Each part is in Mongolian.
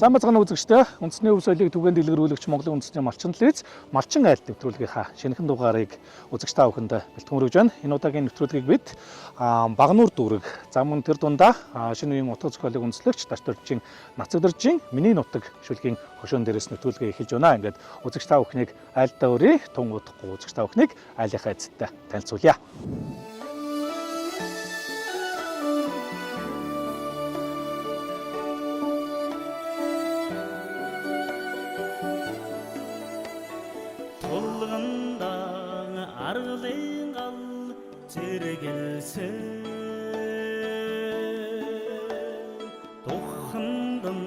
Сайн бацгаана үзэгчдээ. Үндэсний өв соёлыг түгээн дэлгэрүүлэгч Монголын үндэсний малчин телевиз Малчин айлт нэвтрүүлгийнхаа шинэхэн дугаарыг үзэгч та бүхэнд бэлтгэн хүргэж байна. Энэ удаагийн нэвтрүүлгийг бид Багануур дүүрэг за мөн тэр дундаа шинэ үеийн утга зохиолыг үндэслэгч Дашдоржийн Нацагдоржийн миний нутаг шүлгийн хошуун дээрээс нэвтрүүлгээ эхэлж байна. Ингээд үзэгч та бүхнийг айлдаа өрье, тун удахгүй үзэгч та бүхнийг айлынхаа эзэдтэй танилцуулъя. Тулганда аргалын гал зэрэгэлсэн Тухандан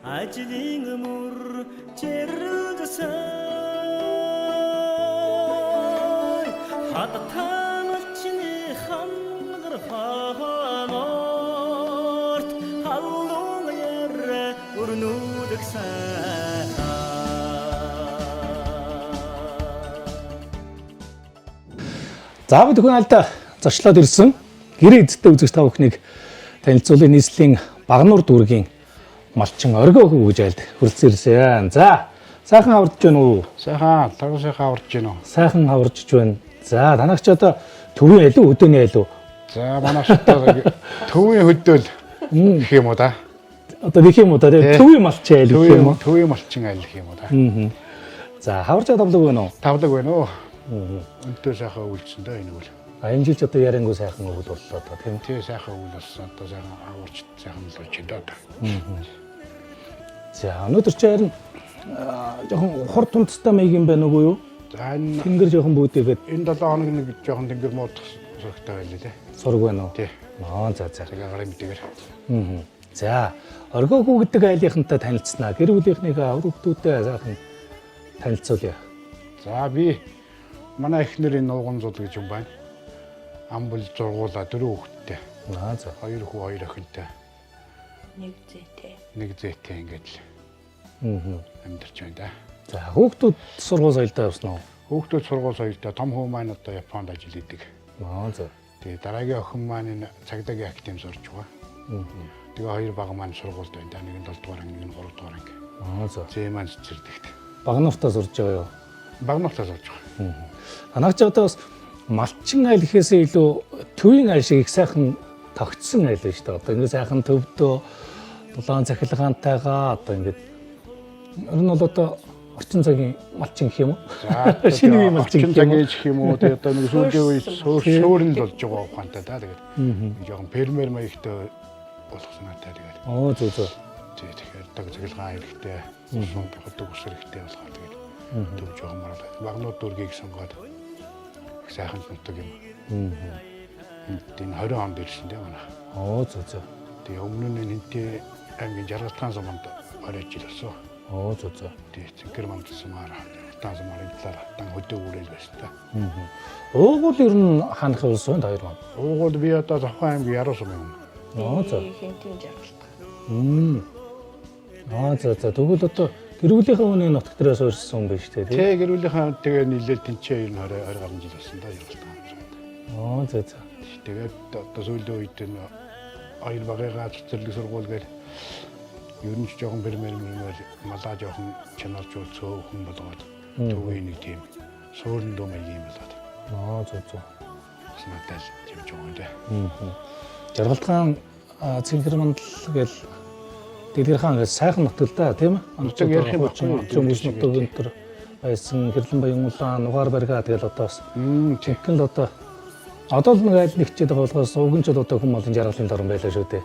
ажлын мөр чирэлсэн Хаттан алчны хангар ханорт халуун яр өрнүүлгсэн. За бид бүхэн айлдаа зочлоод ирсэн гэрээ эзэдтэй үзэгч та бүхнийг танилцуулъя. Нийслэлийн Багануур дүүргийн малчин Оргио хүү гэж айлд хүрэлцэн ирсэн. За сайхан хавардж байна уу? Сайхан, тагуу сайхан аварч гин үү? Сайхан хаварж байна. За танах ч одоо төвийн айл уу өдөөний айл уу? За манай шатаа төвийн хөдөөл гэх юм уу да? Одоо гэх юм уу да Тий. төвийн малчин айл гэх юм Төвийн уу? төвийн малчин айл гэх юм уу да? За хаварж тавлаг байна уу? Тавлаг байна уу? Өнтөө сайхан өвлцсөн дөө энэ үл. А энэ жил ч одоо яриангүй сайхан өвөл боллоо доо тийм үү? Тэ сайхан өвөл болсон. Одоо сайхан аварч сайхан л болж байна дөө. За өнөөдөр чи харин жоохон хор тунцтай маяг юм байна уугүй юу? За энэ Тэнгэр жоохон бүүдэгээд энэ 7 хоног нэг жоохон тэнгэр муудах сурагтай байлээ те. сураг байна уу? Тий. Аа за за. Тэгээ гарын мэдээгээр. За, Оргио хүү гэдэг айлынхантай танилцсанаа. Гэр бүлийнхнийхээ авар хүүхдүүдээ сайхан танилцуулъя. За би манай эхнэр энэ ууган зул гэж юм байна. Ам бол зургуулаа дөрөв хүүхэдтэй. Аа за. Хоёр хүү хоёр охинтой. Нэг зээтэй. Нэг зээтэй ингээд л амьдарч байна да. За, хүүхдүүд сургууль соёлдоо явсан уу? Хүүхдүүд сургууль соёлтой том хүү маань одоо Японд ажил хийдэг. Аа за. Тэгээ дараагийн охин маань энэ цагдаагийн академи сурч байгаа. Тэгээ хоёр бага маань сургуульд байна. Нэг нь 7 дугаар анги, нэг нь 3 дугаар анги. Аа за. Зээ маань цэцэрлэгт. Багнууртаа сурж байгаа юу? Баг нартаа сурч байгаа. Танах ч одоо бас малчин айл гэхээсээ илүү төвийн айл шиг их сайхан тогтсон айл байна шүү дээ. Одоо ингээд сайхан төвдөө дулаан цахилгаантайгаа одоо ингээд ер нь бол одоо орчин цагийн малчин гэх юм уу? За Шинэ үеийн малчин орчин гэх юм уу? цагийн гэх юм уу? Тэгээ одоо нэг сүүлийн үе суурин л болж байгаа ухаантай да. Тэгээд нэг жоохон фермер маягтай болох санаатай тэгээд. Оо зөв зөв. Тий, тэгэхээр даг цахилгаан хэрэгтэй, сум хотог ус хэрэгтэй болохоор тэгээд төв жоохон мараад багнууд дүүргийг сонгоод их сайхан нутаг юм. Энэ 20 онд ирсэн дээ манайх. Оо зөв зөв. Тэгээ өмнө нь хинтээ аймгийн Жаргалтгаан суманд 20 жил болсон. Оо зөв зөв. Тэгээ Цэнхэр манд сумаар, Хатан сумаар энэ талаар хатан хөдөө үрэл байсан та. Уугуул ер нь хаанах улс вэ хоёр маань? Уугуул би одоо Завхан аймгийн Яруу сум юм. Аа за. Хинтийн жаргалтай. Аа за за. Тэгвэл одоо гэр бүлийнхээ хүний нутаг дээрээ суурьсан хүн биш үү? Тэ гэр бүлийнхээ тэгээ нийлээл тэнцээ ер нь 20 20 гаруй жил болсон да Жаргалтгаан суманд. Аа за за. Тэгээд одоо сүүлийн үед энэ хоёр багыгаа цэцэрлэг сургууль гээл ер нь ч жоохон фермер мэрмер малаа жоохон чанаржуул цөөхөн болгоод төвийн нэг тийм суурин дуу маяг юм болоод Аа зөв зөв. санаатай л явж байгаа юм дээ. Жаргалтгаан Цэнхэр мандал гээл Дэлгэр хаан гэж сайхан нутаг л да тийм ээ. Нутаг ярих юм баггүй юу? Хуучин бүс нутаг энэ төр байсан Хэрлэн Баян улаан Нугаар барьгаа тэгэл одоо бас жинхэнэ л одоо л нэг айл нэгчээд байгаа болохоос уг нь ч одоо хүн олон жаргалын дорн байлаа шүү дээ.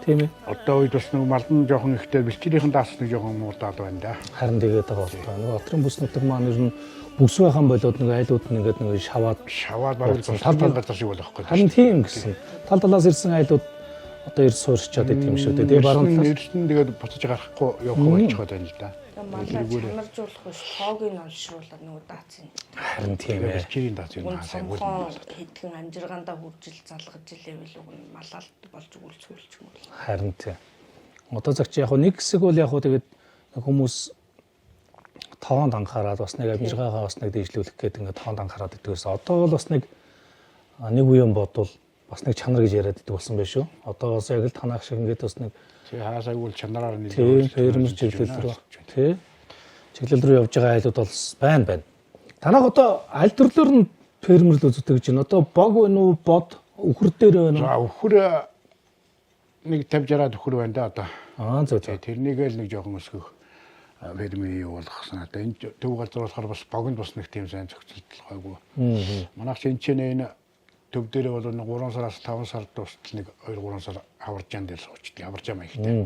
Тийм ээ. Одоо үед бас нэг малдан жоохон ихтэй бэлчээрийнхэн даас нэг жоохон муудаад байна да. Харин тэгээд байгаа бол та. Нөгөө отрын бүс нутаг маань ер нь бүс байхan болоод нэг айлууд нь ингээд нэг шаваад Шаваад бараг Тал- тусдгийн газар шиг болох гээд. харин тийм гэсэн. Тал талаас ирсэн айлууд одоо ирж суурьчаад идэв юм шүү дээ. Тэгээ баруун талаас ирсэн тэгээд буцаж гарахгүй явах болчиход байна л да. Тэгээ малаа чанаржуулах биш тоог нь олшруулаад нөгөө даацын. харин тийм ээ. Бэлчээрийн даас юм Үн хаа сайн үл. цонхоо хэдхэн амжиргаандаа хүржил залгаж илээвэл уг нь малаалт болж үлцгүүлч юм бол. Харин тийм. Одоо цагч яг нэг хэсэг бол яг тэгээд нэг хүмүүс тоонд анхаарад бас нэг амжиргаагаа бас нэг дээшлүүлэх гээд ингээд тоонд анхаарад идэгээс одоо бол бас нэг нэг үеэн бодвол бас нэг чанар гэж яриад идэг болсон байх шүү. Одоо бас яг л танах шиг ингээд бас нэг Тий хаасаагүй л чанараар нь тий фермер чиглэл рүү тий чиглэл рүү явж байгаа айлууд бол байна байна. Танах одоо аль төрлөөр нь фермер л үздэг гэж байна. Одоо бог байна уу, бод, үхэр дээр байна уу? За өхөр нэг 50 60 өхөр байна да одоо. Аа зөв зөв. Тэрнийг л нэг жоохон өсгөх фермерийн юу болох санаатай. Энэ төв газар болохоор бас богинд бас нэг тийм сайн зохицолт гайгүй. Манайх ч энэ ч энэ төв дээр бол нэг 3 сараас 5 сар дуустал нэг 2 3 сар хаваржаан дээр суучдаг. Хаваржаа маягтай.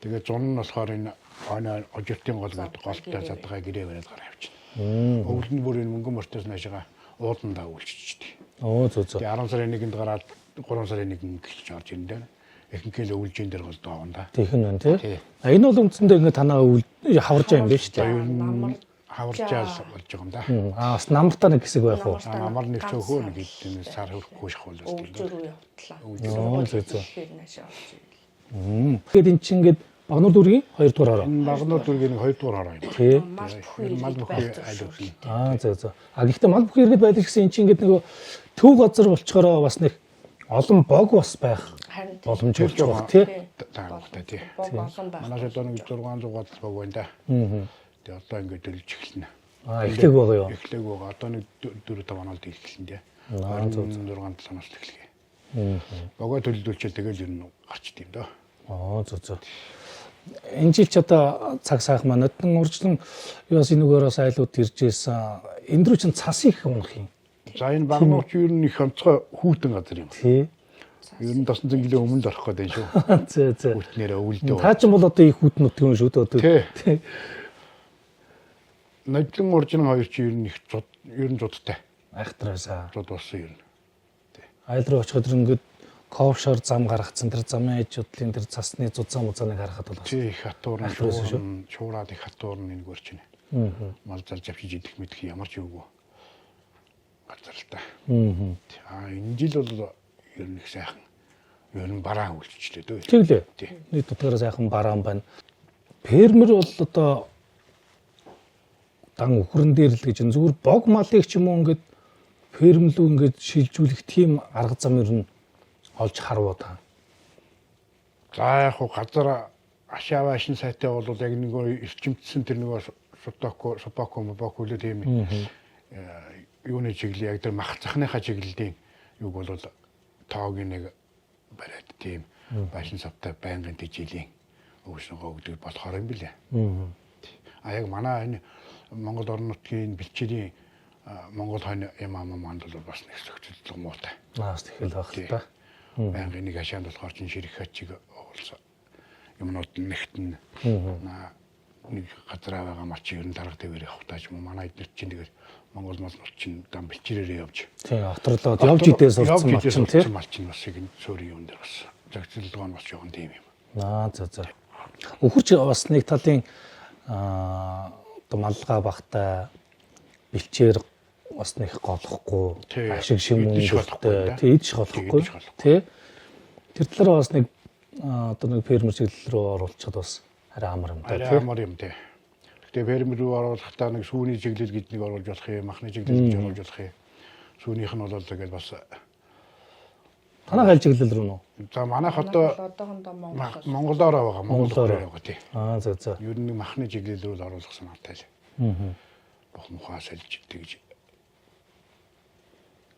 Тэгээд зун нь болохоор энэ хойно ожиртын гол гэдэг голтой задгаа гэрээ бариад гараа явчихна. Өвөл нь бүр энэ мөнгөн мөртөөс наашаага ууландаа үйлчилчихдээ. Оо зөв зөв. Тэгээ 10 сарын 1-нд гараад 3 сарын 1-нд гэлж орж ирнэ дээ. Ихэнхдээ л өвлжийн дээр гол доогн да. Тийх нь байна тий. Тий. А энэ бол үндсэндээ ингээд танаа өвөл хаваржаа юм байна шүү дээ. Намар Хаваржаа л болж байгаа юм да. Аа бас намартаа нэг хэсэг байх уу? Аа, Намар нэг цөөхөө нэг хэдэн сар хөрөхгүй шахуулаад өвлжөө рүү явтлаа. Оо зөв зөв. Тэгэхээр наашаа орж ирэл. Тэгээд эн чинь ингээд Багнуур дүүргийн 2 дугаар хороо. Энэ Багнуур дүүргийн 2 дугаар хороо юм. Тий. Мал бүхий Ер нь мал иргэд бүхий байх айлууд нь. зөвшөөрлөлтэй. Аа зөв зөв. А гэхдээ мал бүхий иргэд байдаг гэсэн эн чинь ингээд нөгөө төв газар болчхороо бас нэг олон бог бас байх Харин тий. боломж Тэр болж байгаа тий. Тааргатай тий. Бог олон байх. Манайх одоо нэг 600 гол бог байна да. Тэгээ одоо ингээд төлж эхэлнэ. Аа эхлэх байгаа юу? Эхлэх байгаа. Одоо нэг 4 5 оноод эхэлнэ тий. Аа, зөв, 6 7 оноос эхлэе. Богоо төлөлдүүлчихэл тэгэл ер нь гарчд юм дөө. Аа зөв зөв. Энэ жил ч одоо цаг сайхан маань өдөн уржлан юус энүүгээр бас айлууд ирж исэн. Энэ рүү чинь цас их унах юм. За энэ Багнуур чи ер нь их онцгой хүүтэн газар юм. Тий. Ер нь тосон зингэлээ өмнө л орох гэдэг юм шүү. Зөө зөө. Хүүтнээрээ өвлдөө. Та ч юм бол одоо их хүүтэн нутг юм шүү дээ. Одоо. Тий. Тий. Нодлон уржин хоёр чи ер нь их зуд ер нь зудтай. Айхтраасаа. Зуд болсон ер нь. Айл руу очиход тэр ингээд ковшоор зам гаргацсан тэр замын аж удлын тэр цасны зузаан музааныг харахад бол бас Тий их хатуурн Айхтар байсан шүү. шуурн шуураад их хатуурн нэг өрчин. Мал залж авчиж идэх мэдэх ямар ч юугүй газар л та. Аа энэ жил бол ер нь их сайхан. Ер нь бараа үйлчлээ дөө. Тэглээ. Тий. Нэг дутгаараа сайхан бараан байна. Фермер бол одоо дан үхрэн дээр л гэж зүгээр бог малыг ч юм уу ингээд ферм лүү ингээд шилжүүлэх тийм арга зам ер нь олж харваа та. За яг хуу газар ашааваа шин сайтай бол яг нэг эрчимдсэн тэр нөгөө сутоко супоко мобоко л тийм юуны чиглэл яг тэр мах цахныхаа чиглэлийн юг бол тоогийн нэг бариад тийм байшин савтай байнгын тэжээлийн өвснөгөө өгдөг болохоор юм билээ. А яг манай энэ Монгол орон нутгийн бэлчээрийн Монгол хойно юм ам манд бол бас нэг зохицолдлого муутай. Наас тэгэл байх л та. Байнгын нэг хашаанд болохоор чинь ширх хачиг уулс юмнууд нэгтэн нэг газраа байгаа мал чи ер нь дарга дэвээр явах тааж юм уу манай эднэр чинь тэгэл Монгол мал бол чинь дан бэлчээрээ явж Тийм авторлоод явж идээ сурцсан мал чинь тий. мал чинь бас их суурийн юм дээр бас зохицолдлого нь бас жоохон тийм юм. Аа зөө зөө. Үхэрч бас нэг талын одоо малгай багтай бэлчээр бас нэг голохгүй Тий, ашиг шим идэж болохгүй өнгөртэй да. тий идэж болохгүй Тий, идэж болохгүй. тий. Тэр талаараа бас нэг одоо нэг фермер чиглэл рүү оруулчихад бас арай амар юм да Арай тий. амар юм тий. Гэтэ фермер рүү оруулахдаа нэг сүүний чиглэл гэж нэг оруулж болох юм, махны чиглэл гэж оруулж болох юм. Сүүнийх нь бол тэгэл бас Танай аль чиглэл рүү нөө? за манайх одоо одоохондоо Монгол Монголоор байгаа, Монгол Монголоор. байгаа тий. Аа зөө зөө. Ер нь нэг махны чиглэл рүү л оруулах санаатай л. Бох мухаа сольж тэгж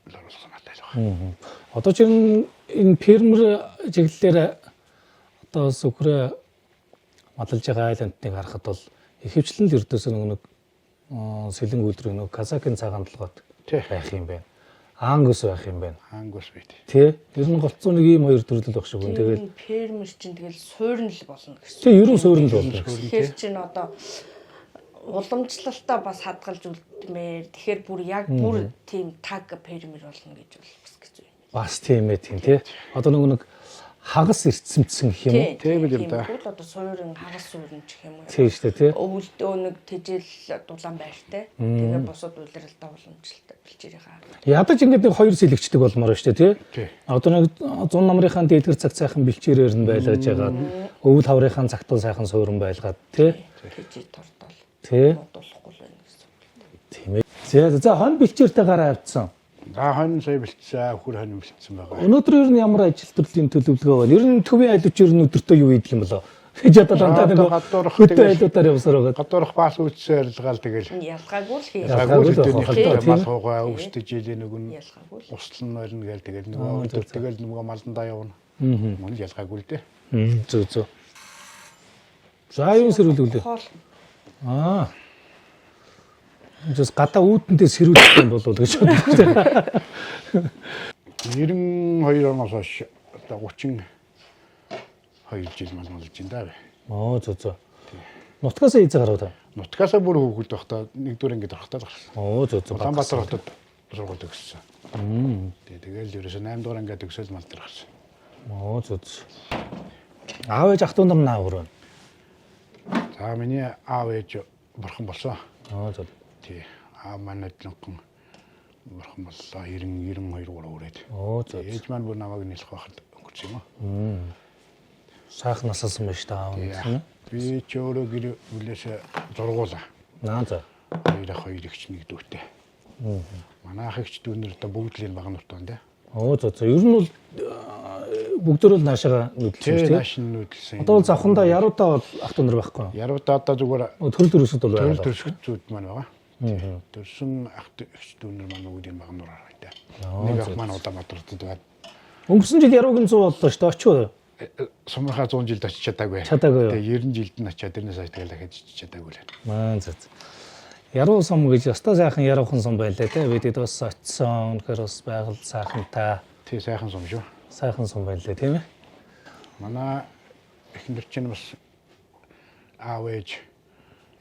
л оруулах санаатай л байна. Одоо чинь энэ фермер чиглэлээр одоо бас үхрээ мадалж байгаа айл амтныг харахад бол ихэвчлэн л ердөөсөө нөгөө нэг сэлэн үйлдвэрийн нөгөө казакын цагаан толгойд Тий. байх юм байна. Ангус байх юм байна. Ангус бит. Тэ? Ер нь голцоо нэг ийм хоёр төрлөл байх шиг байна. Тэгэл тэгэл фермер чинь тэгэл суурн л болно гэсэн. тий ер нь суурин л болно. Тэгэхээр чинь одоо уламжлалтаа бас хадгалж үлдмээр. Тэгэхээр бүр яг бүр тийм таг фермер болно гэж бол бас хэцүү юм. Бас тийм ээ тийм тий. Одоо нөгөө нэг хагас эрчимцсэн гэх юм уу? Тийм л юм да. Тиймгүй л одоо суурин хагас суурин ч гэх юм уу. Тийм шүү дээ тий. Өвөлдөө нэг тэжээл дулаан байртай. Тэгээ бусад улиралдаа уламжлалтай бэлчээрийнхаа. Ядаж ингээд нэг хоёр сэлэгчдэг болмоор шүү дээ тий. Тий. Одоо нэг 100 намрынхаа дээлгэр цаг сайхан бэлчээрээр нь байлгаж ягаад өвөл хаврынхаа цагтуу сайхан суурин байлгаад тий. Тэжээ тордол. Тий. Модуулахгүй л байна гэсэн үг. Тийм ээ. За за хонь бэлчээртэй гараа авцсан. За хонь сая бэлтсэн, өхөр хонь бэлтсэн байгаа. Өнөөдөр ер нь ямар ажил төрлийн төлөвлөгөө байна? Ер нь төвийн айлууч ер нь өдөртөө юу хийдэг юм болоо? Гэж одоо дандаа нэг гадуурх хөтөө тэгэл- айлуудаар явсаар байгаа. Гадуурх баас үүссэн арилгаал тэгэл. Ялгаагүй л хий. Ялгаагүй л Ялгаагүй л байх л өдөрний даа, мал хуугаа өвсдөж илийн нэг нь Ялгаагүй л. услан норно гээл тэгэл нөгөө өдөр тэгэл нөгөө маландаа явна. Мөн л ялгаагүй л дээ. Зүг зүг. За юу сэрүүлэв лээ? Хоол. Аа. Жас гадаа үүдэнтэй сэрүүлэх юм болов уу гэж боддог тийм. 92 оноос хойш одоо 32 жил мал малж байна даа. Оо зүг зүг. Нутгаас эзэ гарав та. Нутгаасаа бүр хүүхэд байхдаа нэгдүгээр ангид орохдоо л гарсан. Оо зүг зүг. Улаанбаатар хотод сургууль төгссөн. Тэгэл ерөөсөө 8 дугаар ангиа төгсөөл мал дээр гарсан. Оо зүг зүг. Аав ээж ах дүү нар наа өөр байна. За миний аав ээж бурхан болсон. Оо зүг. Тий. Аав маань адилхан бурхан боллоо 90 92 3 үрээд. Оо зүг. Ээж маань бүр намайг нэлэх байхад өнгөрсөн юм аа. Сайхан насалсан байж та аав нь тийм ээ. Би ч өөрөө гэр бүлээс зургуулаа. Наа за. Хоёр ах хоёр эгч нэг дүүтэй. Манай ах эгч дүүнэр одоо бүгд л энэ баг нурт байна те. Оо зөө зөө. Ер нь бол бүгдөө л наашаага нүдэлсэн Тэ шүү дээ. нааш нь нүүдэлсэн. Одоо бол завхандаа яруудаа бол ах дүү нар байхгүй. Яруудаа одоо зүгээр Төрөл төрөсөд бол төрөл байгаа. төрсгөд зүүд маань байгаа. Төрсөн ах эгч дүүнэр маань бүгд энэ баг нураар байна те. Нэг ах маань Улаанбаатар хотод байна. Өнгөрсөн жил яруугийн 100 боллоо шүү дээ. Очив. Сумынхаа 100 жилд очиж чадаагүй. Чадаагүй юу? Тэгээ 90 жилд нь очиад тэрнээс хойш тэгэл дахиад очиж чадаагүй л байна. Маа зөө. зөө. Яруу сум гэж ёстой сайхан яруухан сум байлаа те. Бид хэд бас очисон. Үнэхээр бас байгаль сайхантай Тий сайхан сум шүү. сайхан сум байлаа тийм ээ. Манай эхнэр чинь бас аав ээж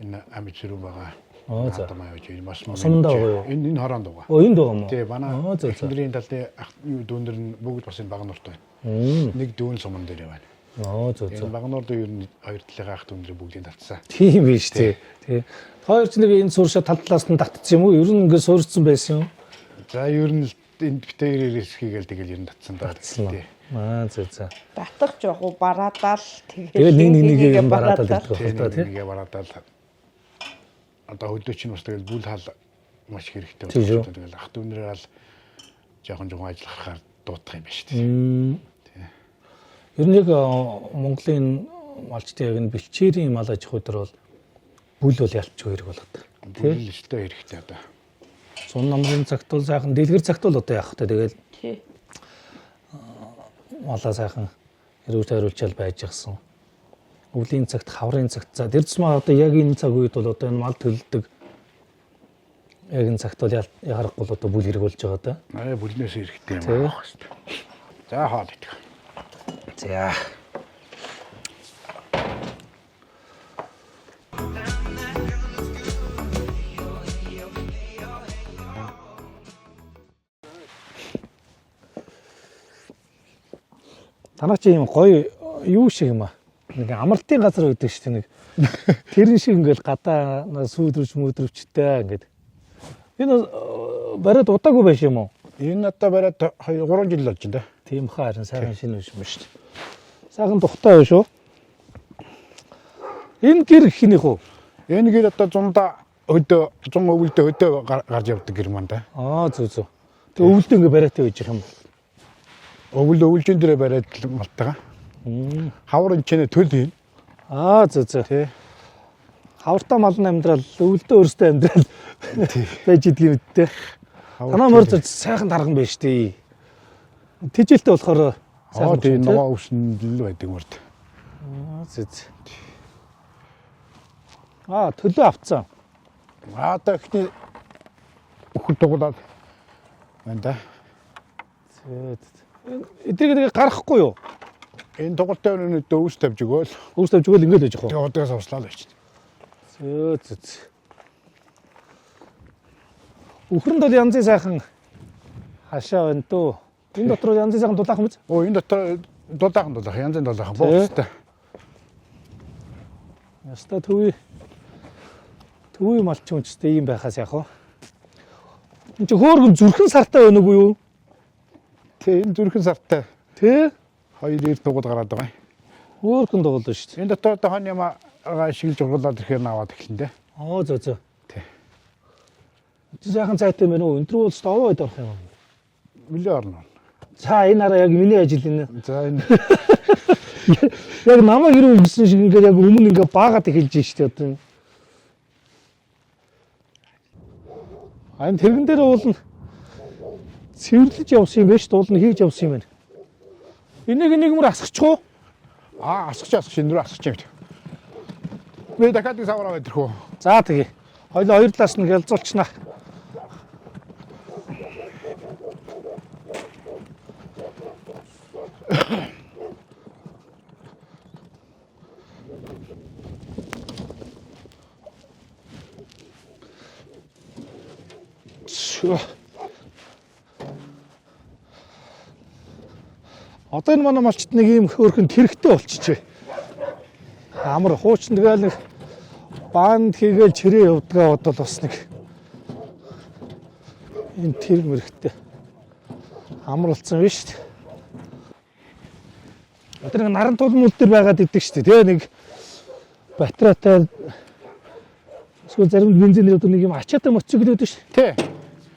энэ амьд сэрүү байгаа. Оо, за. Наадам авч энэ бас Сумдаа байгаа юу? Энэ хоронд байгаа. Оо энд байгаа юм уу? Тий манай Оо зөө зөө. эхнэрийн талын ах юу дүүнэр нь бүгд бас энэ баг нурт байна. Нэг дүүн суман дээр байна. Оо зөө зөө. Энэ баг нурд ер нь хоёр талынхаа ах дүүнэрийг бүгдийг татсан. Тийм биш тий. Тий. Хоёр ч нэг энэ сууршаа тал талаас нь татсан юм уу? Ер нь ингээд суурьцсан байсан юм. За ер нь л энд битээр ирсхийгээл тэгэл ер нь татсан даа. Татсан уу? Тий. Аа зөө зөө. Татах жоох уу бараадаал Тэгээд тэгэл нэг нэг нэгийг юм бараадаал ирдэг Тий байх та нэг тий. нэгээ бараадаал одоо хөдөө чинь бас тэгэл бүл хал маш хэрэгтэй Тий шүү. болж тэгэл ах дүүнэрээ ал жоохон жоохон ажиллах харахаар дуудах юм байна шүү дээ. Ер нь яг Монголын малчдын яг энэ бэлчээрийн мал аж ахуй дээр бол бүл бол ялчгүй хэрэг болоод. Бүл л өстой хэрэгтэй одоо. Сун намрын цагт бол сайхан дэлгэр цагт бол одоо яах вэ? Тэгэл Тий. малаа сайхан эрүүл тайруулчаал байж гисэн. Өвлийн цагт, хаврын цагт за тэр тусмаа одоо яг энэ цаг үед бол одоо энэ мал төлдөг яг энэ цагт бол яхарахгүй л одоо бүл хэрэг болж байгаа да. Аа бүлнээс хэрэгтэй Тий. юм аах хэрэгтэй. За хоол идэх. За. Танаа чи юм гоё юу шиг юм аа. Нэг амралтын газар байдаг шүү дээ нэг. Тэрэн шиг ингээл гадаа сүүдрвч мүдрвчтэй ингээд. Энэ бариад удаагүй байж юм уу? Энэ одоо бариад 2 3 жил болж байна да. Тийм хаа харин сайхан шинэ биш юм шүү дээ. Сайхан тухтай байна шүү. Энэ гэр хинийх үү? Энэ гэр одоо зунда хөдөө зун өвөлдөө хөдөө гарч явдаг гэр маань да. Аа зүг зүг. Тэг өвөлдөө ингээ бариатай байж юм. Өвөл өвлжин дээрээ бариад л малтайгаа. Хавар энэ чинь төл хийн. Аа зүг зүг. Тий. Хавартаа малн амьдрал, өвөлдөө өөрсдөө амьдрал байж идэг юм дээ. Хавар Танаа төл морь зүг сайхан тарган байж тээ. Тэжээлтэй болохоор Аа тий байна, тий? ногоо өвсөн л байдаг мөрд. Аа зүг зүг. Аа төлөө авцсан. Аа одоо ихний өхөр дугуулаад байна да. Зөө, зөө. Эднийг нэг гарахгүй юу? Энэ дугуйлтай өнөөдөө өвс тавьж өгөөл. Өвс тавьж өгөөл ингээд байж байгаа. Тэгээ одоогоос авслаа л байж. Зөө зөө. зөө. Үхрэнд бол янзын сайхан хашаа байна дөө. Энэ дотор бол янзын сайхан дулаахан биз? Оо энэ дотор дулаахан дулаахан янзын дулаахан Тий. бууцтай. Яста төвий төвий малчин үнэтэй ийм байхаас яах вэ? Энд чи хөөргөн зүрхэн сартай байна уу юу? Тий энэ зүрхэн сартай Тэ? хоёр ир дугуул гараад байгаа юм. Хөөргөн дугуул шүү дээ. Энэ дотор одоо хон юм шиглж уруулаад ирэхээр нь аваад эхэлнэ дээ. Аа зөө зөө. Тий. Чи сайхан цайтай юм байна уу? Өндөр бол стовоо хэд орох юм. Нэлээ орно. За энэ хараа яг миний ажил энэ. За энэ Яг намайг хэрэг өгсөн шиг ингээд яг өмнө ингээд баагаад эхэлж штэ одоо. А энэ тэрэгэн дээр уулна цэвэрлэж явсан юм байна шүү дээ. Уулна хийж явсан юм байна. Энийг нэг мөр асгачих уу? Аа асгах асгах энэ рүү асгах юм. Би дахиад нэг савар аваад ирэх үү? За тэгээ. Хоёлоо хоёр талаас нь хялзуулчихнаа. Шөө. Одоо энэ манай малчт нэг ийм хөөрхөн тэрэгтэй болчихжээ. Амар хуучин тэгэл нэг банд хийгээл чирээ явдгаа бодвол бас нэг энэ тэр мөрөгтэй амар болсон биш үү? Одоо нэг наран тулмул дээр байгаад идэг шүү дээ. Тэгээ нэг батарейтай эсвэл зарим бензин одоо нэг юм ачаатай мотоцикл өгдөг шүү. Тий.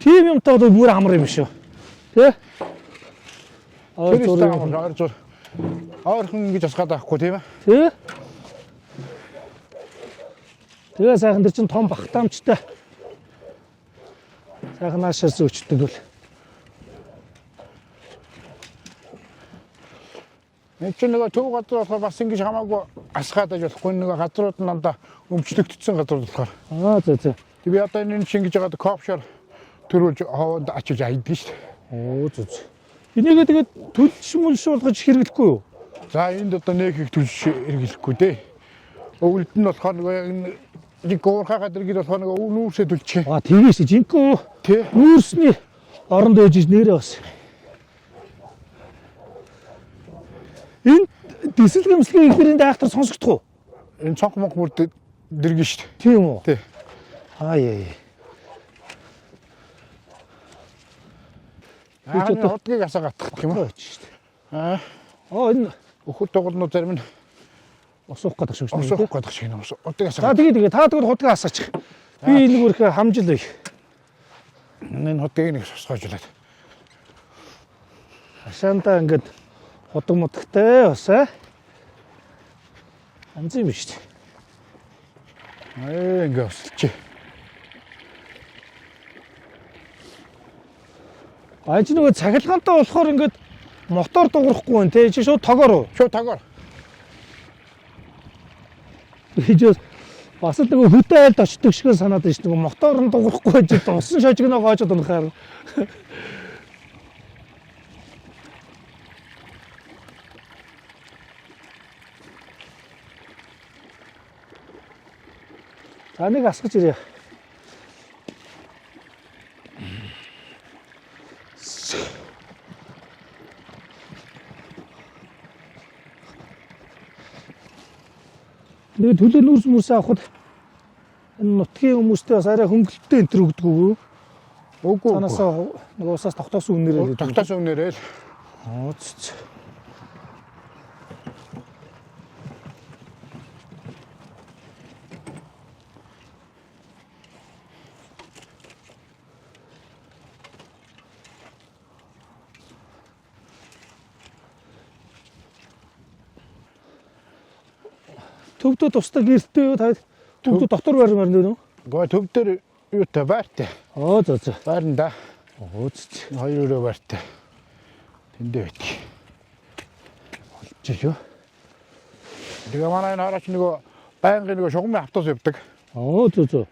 Тийм юмтай бол бүр амар юм шүү. Тэ? Тэр өстой амар ойр зур. Ойрхон ингэж асгаад байхгүй тийм ээ. Тэ? Тэгээ сайхан тэр чин том багтаамжтай. Сайхан наашаа зөөчдөг бол. Энд чинь нөгөө төв газар болохоор бас ингэж хамаагүй асгаад аж болохгүй нөгөө газрууд нь дандаа өмчлөгдсөн газрууд болохоор. Аа зөө зөө. Тэг би одоо энэ чинь ингэж яагаад кофшор төрүүлж ховонд ачиж айдаг шүү дээ. Оо зөө зөө. Энийгээ тэгээд төлж мүлш болгож хэрэглэхгүй юу? За энд одоо нэг их төлж хэрэглэхгүй дээ. Өвөлд нь болохоор нөгөө яг энэ жинхэнэ уурхай газар гээд болохоор нөгөө нүүрсээ төлчих. Аа тэгээс жинхэнэ Тий. нүүрсний оронд ээж нэрээ бас. Энэ дисэл гэмслийн ихлэрийн дайхтар сонсогдох уу? Энэ цонх монх бүр дэргэн шүү дээ. Тийм үү? Тий. Аа яа. Аа энэ худгийг асаа гатгах юм уу? Очиж шүү дээ. Аа Аа энэ өхөр дугуйнууд зарим нь усуух гэдэг шиг шүү дээ. осуух гэдэг шиг юм. Худгийг За асаа. тэгээ тэгээ та тэгвэл худгаа асаачих. Би энэ бүрхэ хамжил бай. Энэ худгийг нэг сосгоожлаад. Хашаандаа ингээд худаг мудагтай бас аа. Анзын юм шүү дээ. Ээ ингэ осолчих. А энэ нөгөө цахилгаантай болохоор ингээд мотор дуурахгүй байна те. Чи шууд тогоор уу? Шууд тогоор. Хийж бас л нөгөө хөдөө айлд очдөг шиг санаад байна шүү. Нөгөө мотор нь дуурахгүй байж дусан шожигноо гоожод унахаар. За нэг асгаж ирье. Тэгээд төлөө нүүрс мүрс авахд энэ нутгийн хүмүүстэй бас арай хөнгөлөлттэй энэ төр өгдөг үү? Үгүй. Цаанаасаа нөгөө усаас тогтоосон үнээрээ л өгдөг. Тогтоосон үнээрээ л. Оо цэц. Төвдөө тусдаг гэртээ юу та төвдөө дотор байр маар нэ үү? Гэхдээ төв дээр юутай байртай. Оо зөө зөө. Байрна да. Оо цэц. Хоёр өрөө байртай. Тэндээ байдаг. Чи юу? Тэгээ манай энэ хараач нөгөө байнгын нөгөө шугамын автобус явдаг. Оо зөө зөө.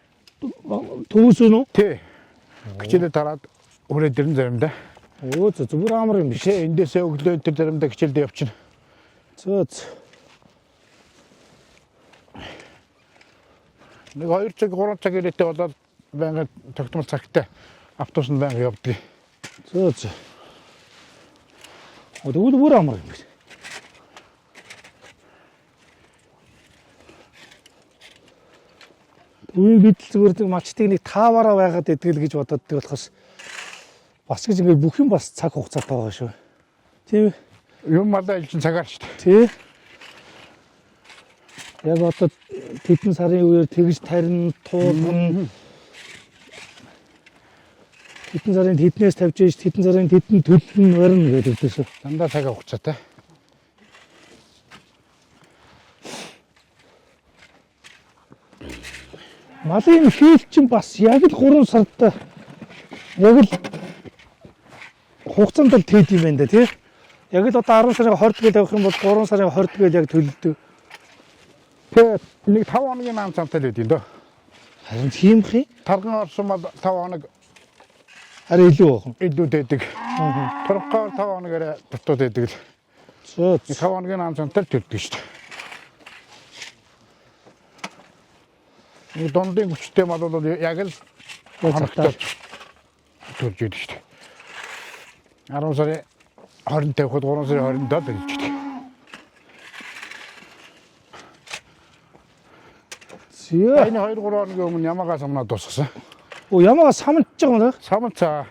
Төвөөс үү? Тий. Хичээлээ тараад хүрээд ирэн заримдаа. Оо зөө зөө бүр амар юм биш. Тий, эндээсээ өглөө энэ төр заримдаа хичээлдээ явчихна. Зөө зөө. Нэг 2 цаг 3 цаг ирээтэй болоод байнгын тогтмол цагтай автобус нь байнга явдаг. Зөө зөө. Оо тэгвэл бүр амар юм биш. Төвийн бидэл зүгээр нэг малчтыг нэг тааваараа байгаад идэг л гэж бодоод дэг болохоос бас гэж ингээд бүх юм бас цаг хугацаатай байгаа шүү. Тийм ээ. Юм малаа илчин цагаар шүү дээ. Тий. Яг одоо тэдэн сарын үеэр тэгж тарина, туулгана. Хэдэн сарын тэднээс тавьж ийш хэдэн сарын тэдэн төлн барина гэдэг үгтэйс. Дандаа цаг хугацаатай. Малын хийл чинь бас яг л 3 сард яг л хугацаанд л тээд юм байна да тий. Яг л одоо 10 сарын 20 гээл тавих юм бол 3 сарын 20 гээл яг төлөлдөг. Тэгээ нэг 5 хоногийн наам цамтай л байд юм дөө. Харин тийм хий. Тарган орсон бол 5 хоног Арай илүү байх нь. илүү дэдэг. Торгоор 5 хоног арай дутуу дэдэг л. Зөө. 5 хоногийн наам цамтай л төлдөг шүү дээ. Нэг дундын хүчтэй мал бол яг л хоногтой төлж идэв шүү дээ. 10 сарын 20 тавихад 3 сарын 20-нд л төлж идэг. Зөө. Энэ 2 3 хоногийн өмнө ямагаа самнаа дуусгасан. Оо ямаа самж байгаа юм да. Самцаа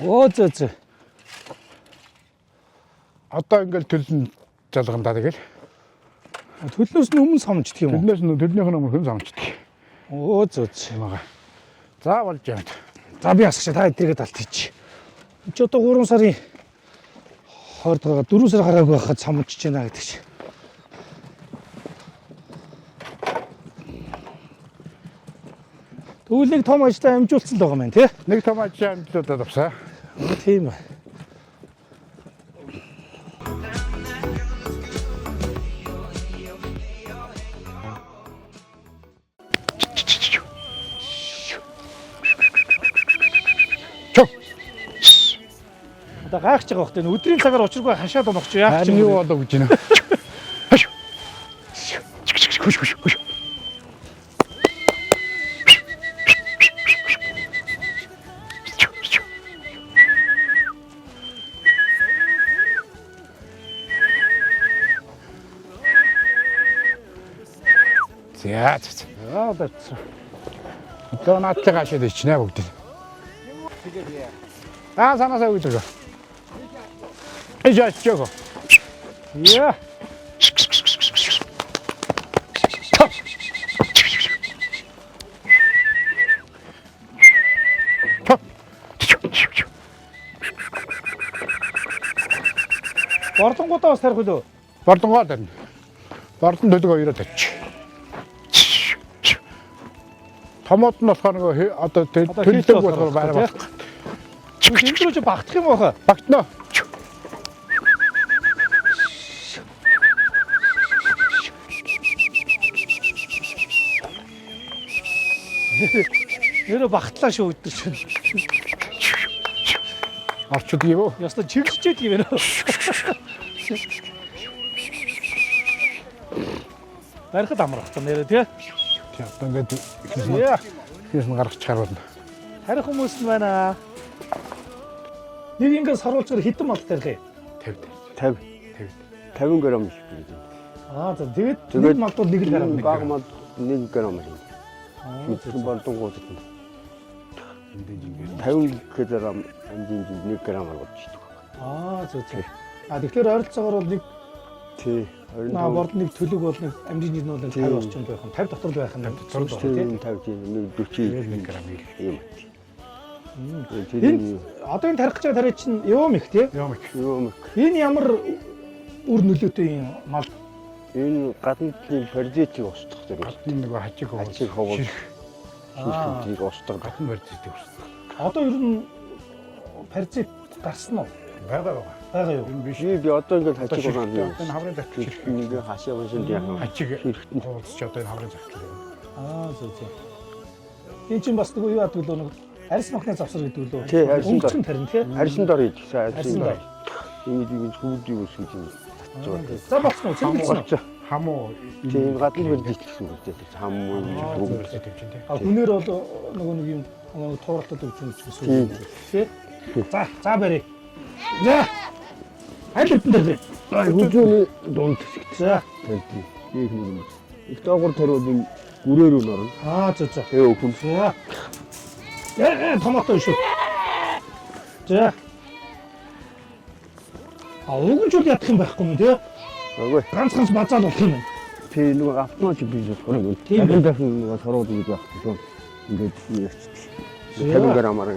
Оо зөө зөө. одоо ингээл төлн залган даа тэгэл. Төлнөөс нь өмнө самждаг юм уу? Төлнөөс нь төлнийх нь өмнө хүн самчдаг. Оо зөө зөө. Ямагаа. За болж байна. За би асах чи та эдрэгээ талт хийч. Энд чи одоо 3 сарын 20 дахь 4 сар гараагүй байхад самжиж байна гэдэг чи. Тэгвэл нэг том ажлаа амжуулсан л байгаа юм байна тий. Нэг том ажил амжилтад авсан. Тийм ээ. Чо. Одоо гайхаж байгаа бох тийм өдрийн цагаар учиргүй хашаад унах чи яах чи Харин юу болов гэж байна. Хаш. Хүш хүш хүш. За за. Аа барьцсан. Одоо наадтай гашаад ичнэ бүгд. Аа санаасаа үгүй зөө. Эж ачаагаа. Яа. Бордонгуудаа бас тарих үлээ. Бордонгоо тарина. Бордон төлөг хоёроо тарч. Томод нь болохоор нөгөө одоо Одоо төлөг хийлтэй болохоор байраа тий? болох. Энэ рүү чи багтах юм баха. Багтнаа. Нэрэ багтлаа шүү өдөр чинь. Орчод юм уу? Ястаа чиглэжээд юм байна. Барихад амрах та нэрэ тий. Тий одоо ингээд ихнээс нь Яа. ихнээс нь гаргачихаар болно. Харих хүмүүс нь байна. Нэг ингээд саруулчаар хитэн мал тарих юм. 50 50 50. 50 грамм их гэдэг. Аа за тэгээд нэг Тэгээд малд бол 1 грамм нэг. Бага мал 1 грамм их. Мэдсэн болдонгууд нь 50 кг амжин 1 грамм болж идэг. Аа зөв зөв. А тэгэхээр ойролцоогоор бол нэг Тий. наа борд нэг төлөг бол нэг амжин жин бол нэг 50 орчим байх юм. 50 дотор л байх юм. дотор л байх тийм. 50 50 нэг 40 1 грамм ирэх. юм. Энэ одоо энэ тарих гэж байгаа тариа чинь юм их тий. Юм их. Юм. Энэ ямар үр нөлөөтэй юм мал Энэ гадна талын паразитыг устгах зэрэг. Гадны нөгөө хажиг ховол. Хажиг ховол. Ширх. Ширхтийг устгах. Гадна барьж идэг устгах. одоо ер нь паразит гарсан уу? Байгаа байгаа. Байгаа юу? Энэ биш. Би одоо ингээд Одоо хажиг ширхт байгаа юм. одоо энэ хаврын захидал ширх. Нэг хашаа машин яах юм. Хажиг Ширхтэн. ховолцож одоо энэ хаврын захидал юм. Аа зөв зөв. Энэ чинь бас нөгөө юу яадаг лөө нэг арьс махны завсар гэдэг лөө. Тий, арьсан Өнгөцгөн тарина тий. Харьсан дор хийж. Харьсан Харьсан дор. дор. Ингэж ингэж хүүдийг өсгөж юм. Татж байгаа. За болцсон уу? Цэвэрлсэн үү? Болцоо. Хамуу Тийм гадна барьж гэсэн үг дээ. Хам уу гадна барьж идэг чинь тий. А хүнээр бол нөгөө нэг юм нөгөө тууралтад өгч юм гэсэн үг тий. За за барь. За. Аль хэдэн дээр. Хүзүүний дунд хэсэгт За. тарьдаг. Их нэг юм. Их доогуур тариул энэ гүрээр үн орно. Аа зөө зөө. Тэгээ өхөн. За. Э томато шүү. За. А уг нь ч үл ядах юм байхгүй юм тий. Үгүй. Ганц ганц базаал болох юм. Тэгээ нөгөө автомат би болохоор юм. Тийм Дахин дахин нөгөө сорууд нэг байх шүү. Ингээд яач. 50 граммаар.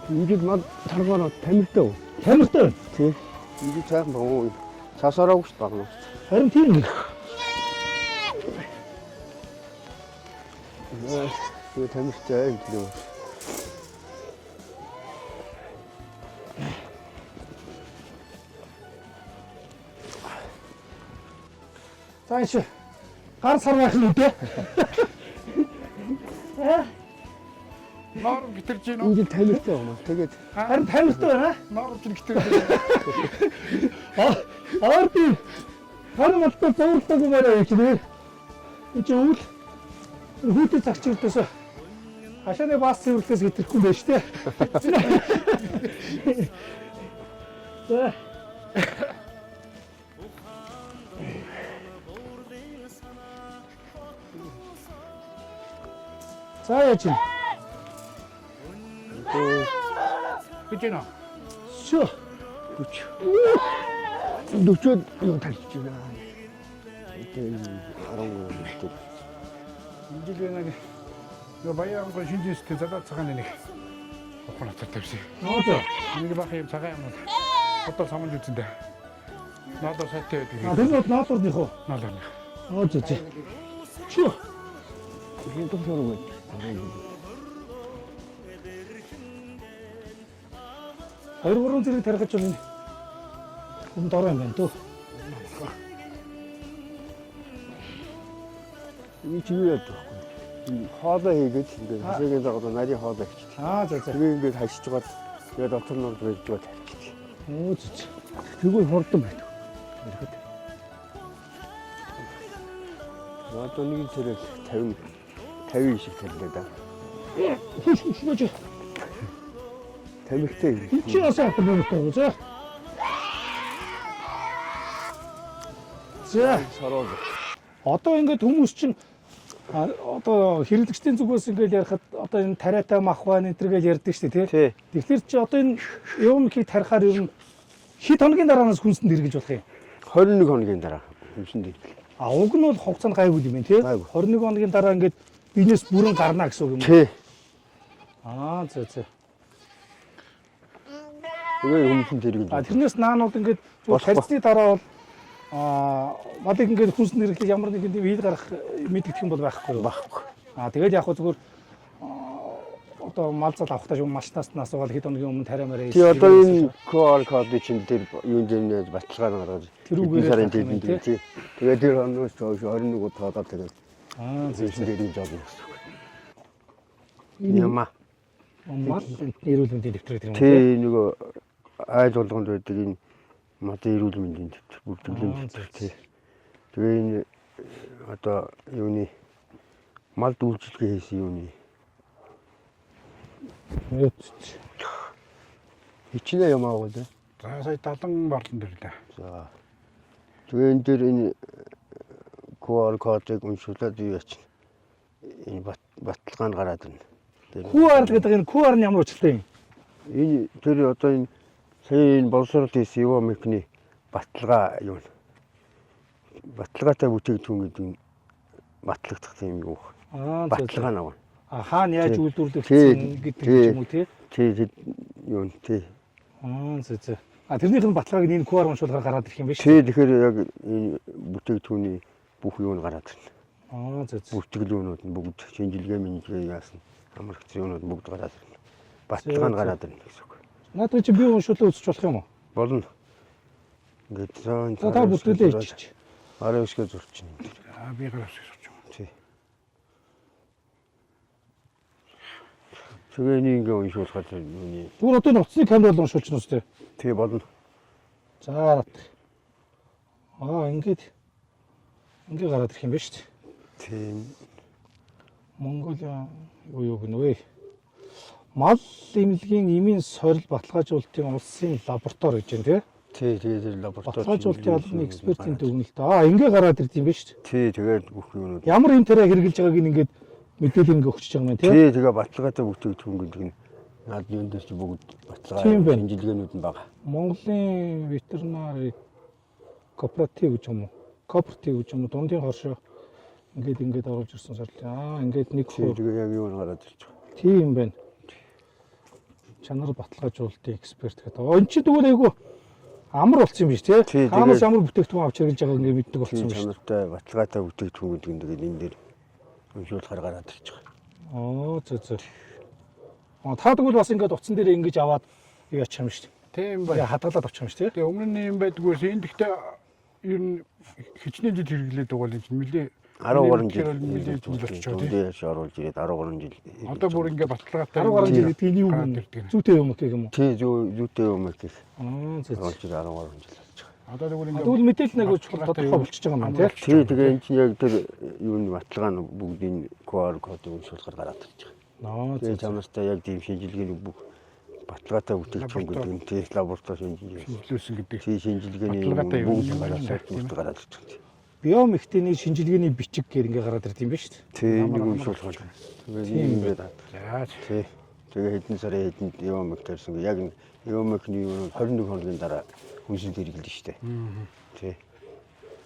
Энэ жил мал таргаар тамиртай. Тамиртай байна. Тий. Энэ жил цайхан богоо. Цасаараагүй шүү багна. Харин тийм гэх. Тэгээ тамиртай энэ жил. За энэ чи гар сар байх нь үдэ. Ноор гитэрж гин үү? Энэ жил тамиртай юм. Тэгээд Харин тамиртай байна. Ноор ч гитэрж гин. Аа би харин болтой зурлаагүй барай юм чи нэр. Энэ чи үл хүүтэй цагч өртөөс хашааны бас цэвэрлэхээс гитрэхгүй юм байна шүү дээ. За. За яаж юм? Гэж гин үү? Шөө. 40 40-од юу тарьж байна. Тэгээд 13 гэдэг. Энэ жил нэг нөгөө баян шинжээстэй задаа цагаан нэг ухаан хатар тавьсан. Ноо зөө. Нэг бах юм цагаан юм. Одоо самж үзэн дээ. Ноолоор сайтай байдаг. А тэр нь бол ноолуурных уу? Ноолоор. Ноо зөө зөө. Шөө. Тийм тусаар үү. Хоёр гурван зэрэг тарихаж бол энэ хүм дор юм байна дөө. Энэ чи юу яадаг вэ? Энэ хоолой хийгээд ингээд хасаагийн дагуу нарийн хоолой хийчих. Аа зөө зөө. Тэгээ ингээд хашиж байгаа тэгээд дотор нь барьж байгаа тавьчих. Нөө зөө зөө. Тэгвэл хурдан байдаг. Ирэхэд. Одоо нэг тэрэл 50 50 шиг тарлаа да. Хөөж хөөж. Тамиртай. Энд чи бас авах юм байна зөө. За Сороо. одоо ингээд хүмүүс чинь одоо хэрэглэгчдийн зүгээс ингээд ярихад одоо энэ тариатай мах байна энэ төр гэж ярьдаг шүү дээ тий. Тий. Тэгэхээр чи одоо энэ юм хий тарихаар ер нь хэд хоногийн дараанаас хүнсэнд хэрэглэж болох юм? 21 хоногийн дараа хүнсэнд ирлээ. А уг нь бол хугацаанд гайгүй юм байна тий. Гайгүй. 21 хоногийн дараа ингээд биенээс бүрэн гарна гэсэн үг юм уу? Тий. Аа зөө зөө. Тэгээ хүнсэнд хэрэглэж. А тэрнээс наанууд ингээд зүгээр Болохгүй. тарьсны дараа бол малыг ингээд хүнсэнд хэрэглэх ямар нэгэн тийм хил гарах мэдэгдэх юм бол байхгүй юу? Байхгүй. А тэгээд яг хөө зүгээр одоо мал зал авахтаа юм малчнаас нь асуугаад хэд хоногийн өмнө тариа мараа Тий одоо энэ QR кодыг чинь тэр юун дээр нэ баталгаа гаргаж Тэрүүгээрээ хэдэн сарын тарих юм тэдэнд тий. тий. Тэгээд тэр хоноос хойш 21 удаа тэгээд Аа зөө хүнсэнд хэрэглэж болно гэсэн үг. Яма. мал эрүүл мэндийн дэвтэр гэдэг юм уу? Тий нөгөө айд болгонд байдаг энэ модын эрүүл мэндийн дэвтэр, бүртгэлийн Аа, дэвтэр зөв, тий. Тэгээ энэ одоо юуны мал дүүлжлэгээ хийсэн юуны Тий. хичнээн юм аагүй дээ. За сая 70 борлон төрлөө. За. Тэгээ энэ дээр энэ QR кодыг уншуулад юу яач энэ баталгаа нь гараад ирнэ. Тэр QR гэдэг энэ QR нь ямар учиртай юм? Энэ тэр одоо энэ сая энэ боловсрол хийсэн Ивомикны баталгаа юу вэ? Баталгаатай бүтээгдэхүүн гэдэг нь батлагдах тийм юу вэ? Аа зөв. Баталгаа наваа. А хаана яаж Тий. үйлдвэрлэгдсэн гэдэг Тий. юм уу тий? Тий тэр юу нь тий. Аа зөв зөв. А тэрнийх нь баталгааг энэ QR уншуулгаар гараад ирэх юм биш үү? Тий тэгэхээр яг энэ бүтээгдэхүүний бүх юу нь гараад ирнэ. Аа зөв зөв. Бүртгэл юунууд нь бүгд шинжилгээ мэнжилгээ яасан амрагч юунууд нь бүгд гараад ирнэ. Баталгаа нь Зөв, зөв. гараад ирнэ гэсэн үг. Наадах чи би уншуулаа үзэж болох юм уу? Болно. Ингээд за энэ За та бүртгэлээ хийчих. Гарын үсгээ зурчин энэ дэр. Аа би гар үсгээ сурч юм. Тий. Тэгээ энийг ингээ уншуулахад юуны Зүгээр одоо энэ утасны камер бол уншуулчихна үстэй. тий болно. За наадах. Аа ингээд ингээ гараад ирэх юм биш үү? Тийм. Монголын юу гэнэ вэ? Мал эмнэлгийн эмийн сорил баталгаажуулалтын улсын лаборатори гэж байна тий. Тий тэгээ тэр лаборатори. Баталгаажуулалтын албаны экспертийн дүгнэлт. Аа ингээ гараад ирд юм биш үү? Тий тэгээд бүх юунууд. Ямар юм тариа хэрэгжилж байгааг нь ингээд мэдээлэл ингээ өгчөж байгаа юм байна тий. Тий тэгээ баталгаатай бүтээгдэхүүн гэдэг нь над юун дээр чи бүгд баталгаа Тийм байна. шинжилгээнүүд нь байгаа. Монголын ветеринар кооператив гэж юм уу? Кооператив гэж юм уу? Дундын хоршоо ингээд ингээд оруулж ирсэн сорил. Аа ингээд нэг Тий хөр тэгээ яг юу нь гараад ирж байгаа. тийм байна. Чанар баталгаажуулалтын эксперт гэдэг. Энэ чинь тэгвэл айгүй амар болсон юм биш тий? Тий, Хаанаас тэгээд- ямар бүтээгдэхүүн авч хэрэглэж байгааг ингээ мэддэг болсон Тийм юм биш. чанартай баталгаатай бүтээгдэхүүн гэдэг нь тэгээд энэ дээр уншуулахаар гараад ирж байгаа. Оо зөө зөө. Аа та тэгвэл бас ингээд утсан дээр ингэж аваад юу яачих юм шүү дээ. Тийм Тэгээ байна. хадгалаад авчих юм шүү дээ. Тэгээ өмнө нь юм байдгүйс энэ гэхдээ ер нь хичнээн жил хэрэглээд байгаа юм чинь нэлээ 13 жил нэлээ жил болчихоо тий. Дээс оруулж ирээд 13 жил. Одоо бүр ингээ баталгаатай 13 жил гэдэг нь юу гараад юм? ирдэг. Зүйтэй юм гэх юм уу? Тий зүү зүйтэй юм гэх. Аа зөө. зөө. Оруулж ирээд 13 жил болж байгаа. Одоо тэгвэл ингээ Тэгвэл мэдээлэл нэг чухал тодорхой болчихж байгаа юм байна тий. Тий тэгээ энэ чинь яг тэр юу н баталгаа нь бүгдийн QR кодыг уншуулахаар гараад ирж байгаа. Аа зөө. Тэгээ чанартай яг тийм шинжилгээний бүх баталгаатай бүтээгдэхүүн гэдэг нь тий лаборатори шинжилгээ. шинжилүүлсэн гэдэг. Тий шинжилгээний Баталгаатай юм бүгд юм байна, гараад тийм ээ. гараад ирж байгаа. Биомехтиний шинжилгээний бичиг гэр ингээ гараад ирд юм байна шүү дээ. Тий нэг уншуулах. Тэгээд Тийм ингээд За тий тэгээ хэдэн сарын хэдэнд Евомик тарьсан. Яг энэ Евомикний юу 21 хоногийн дараа хүнсэнд хэрэглэнэ шүү дээ. Тий.